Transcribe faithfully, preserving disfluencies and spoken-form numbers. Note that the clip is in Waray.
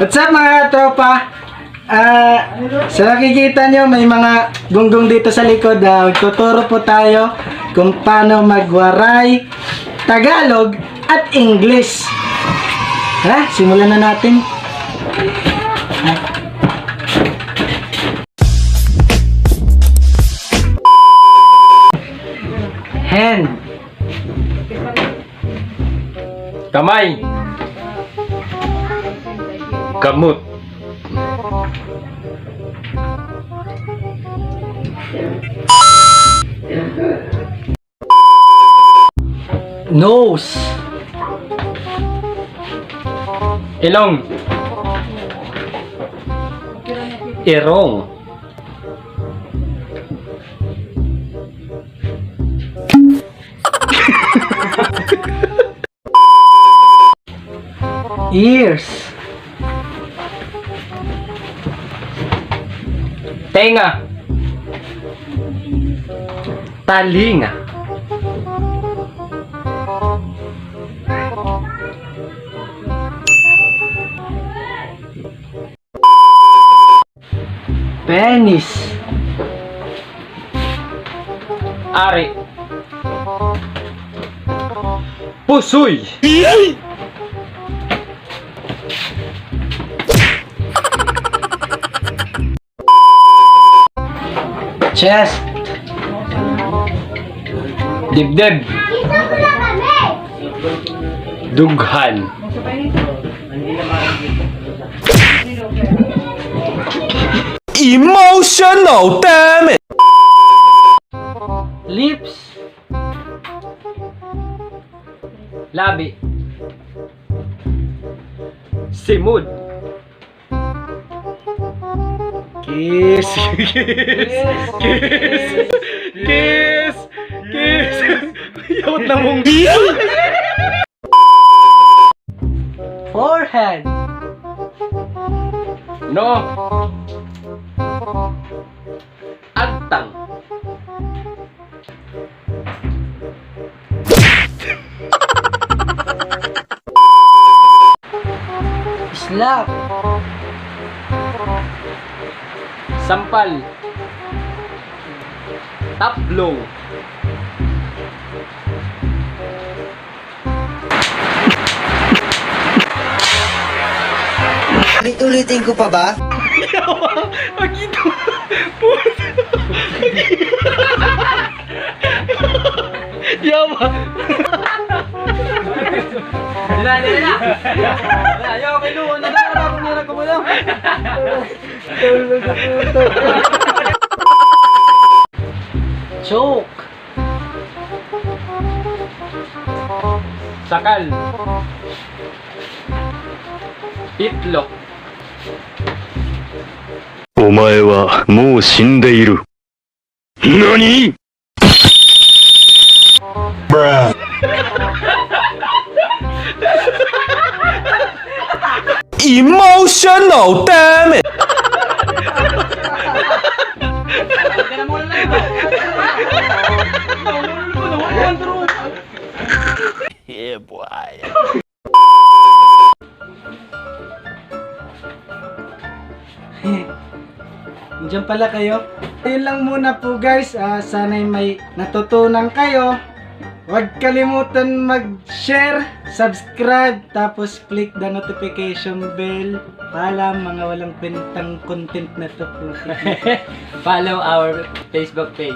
What's up, mga tropa? Ah, sa nakikita nyo, may mga gunggong dito sa likod. Ah, magtuturo po tayo kung paano mag-Waray, Tagalog at English. Tara, simulan na natin. Hand. Kamay. Kamot. Nose. Ilong. Irong. Ears. Tenga. Talinga. Penis. Ari. Pusoy. Chest. Dibdib. Dughan. Emotional damage. Lips. Labi. Simud. Kiss. Kiss. Kiss. Kiss. Kiss. Yawat na mong. Forehead. No. Agtang. Slap. Sampal. Taplong. Ulit-ulitin ko pa ba? Yawa! Pagkita! Yawa! Dila, dila na! Ayaw, kay Luan na, dala, dala, dala, dala. Choke. Sakal. Itlog. お前はもう死んでいる。何？ Bruh. Emotional damage. Yeah, boy. Nandiyan pala kayo. Ayun lang muna po, guys. Ah, sana'y may natutunan kayo. Huwag kalimutan mag-share, subscribe, tapos click the notification bell para mga walang kwentang content na to po. Follow our Facebook page.